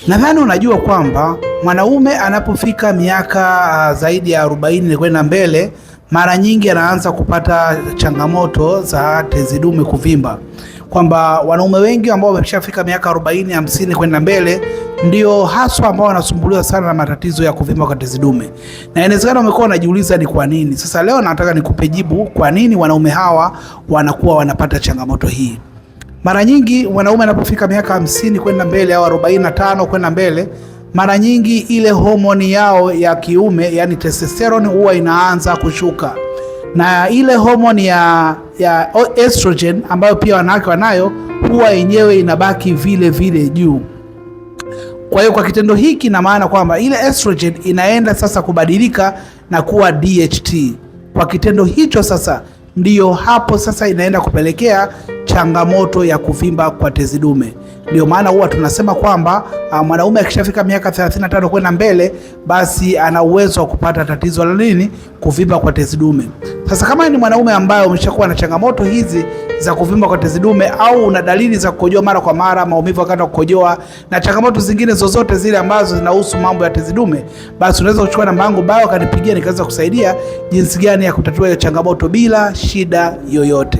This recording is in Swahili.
Nadhani unajua kwamba mwanaume anapofika miaka zaidi ya 40 kwenda mbele, mara nyingi anaanza kupata changamoto za tezi dume kuvimba, kwamba wanaume wengi ambao wameshafika miaka 40, 50 kwenda mbele ndio haswa ambao wanasumbuliwa sana na matatizo ya kuvimba kwa tezi dume, na inawezekana umekuwa unajiuliza ni kwa nini. Sasa leo nataka nikupe jibu kwa nini wanaume hawa wanakuwa wanapata changamoto hii. Mara nyingi mwanaume anapofika miaka 50 kwenda mbele au 45 kwenda mbele, mara nyingi ile homoni yao ya kiume yani testosterone huwa inaanza kushuka, na ile homoni ya estrogen ambayo pia wanawake wanayo huwa yenyewe inabaki vile vile juu. Kwa hiyo kwa kitendo hiki ina maana kwamba ile estrogen inaenda sasa kubadilika na kuwa DHT. Kwa kitendo hicho sasa ndiyo hapo sasa inaenda kupelekea changamoto ya kuvimba kwa tezi dume. Ndio maana huwa tunasema kwamba mwanaume akishafika miaka 35 kwenda mbele, basi ana uwezo wa kupata tatizo la nini? Kuvimba kwa tezi dume. Sasa kama ni mwanaume ambaye umeshakuwa na changamoto hizi za kuvimba kwa tezi dume au una dalili za kukojoa mara kwa mara, maumivu wakati wa kukojoa na changamoto zingine zozote zile ambazo zinahusu mambo ya tezi dume, basi unaweza kuchukua namba yangu bao ukanipigia nikaweza kusaidia jinsi gani ya kutatua hiyo changamoto bila shida yoyote.